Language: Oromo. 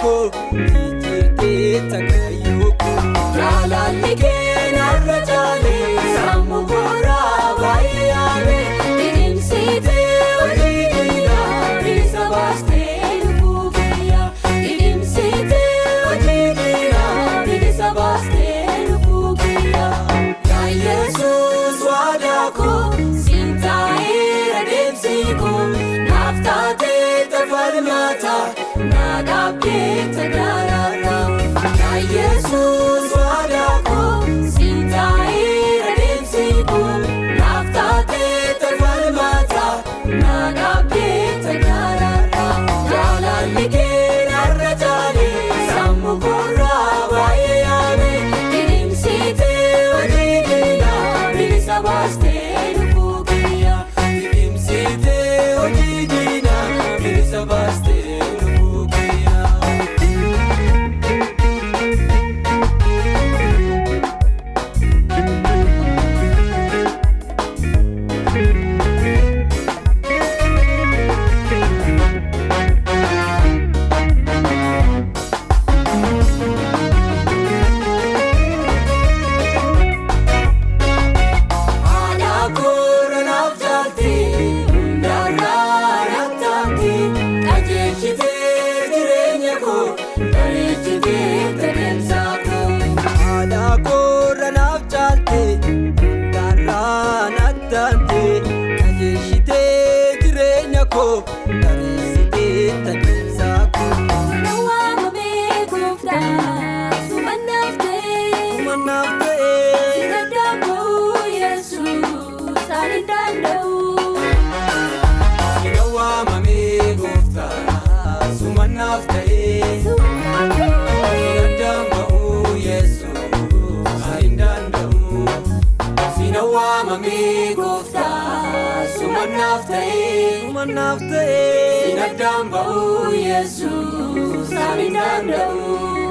koo, jijjiirtee takaayyoo koo. Jaalalli kee narra caalee sammuu koorraa baay'ee yaale dhidhimsitee hojii diinaa bilisa baastee lubbuu kiyya dhidhimsitee hojii diinaa bilisa baastee lubbuu kiyya. Yaa Yesuus waadaa koo siin taa'eera deemsi koo naaf taatee tafalmaata na dhaabdee tagaararra. Yaa Yesuus waadaa koo siin taa'eera deemsi koo naaf taatee tafalmaata na dhaabdee tagaararra. Jaalalli kee narra caalee sammuu koorraa baay'ee yaale dhidhimsitee hojii diinaa bilisa baastee lubbuu kiyya. Dhidhimsitee hojii diinaa bilisa baastee lubbuu kiyya. Haadha koorra naaf jaalte hundarraa nattaamte qajeelchitee jireenya koo bareechitee tadeemsaa koo. Haadha koorra naaf caalte, hundarraa nattaante, qajeelchitee jireenya koo, bareessitee tadeemsaa koo. Sana waamamee gooftaa sumannaaf ta'ee. Manaaf ta'ee. Sina danda'u Yesuus ani danda'u. Sina waamamee gooftaa sumannaaf ta'ee. Sina danda'u Yesuus ani danda'u. Sina waamamee gooftaa sumannaaf ta'ee. Sumannaaf ta'ee. Sina danda'u Yesuus ani danda'u.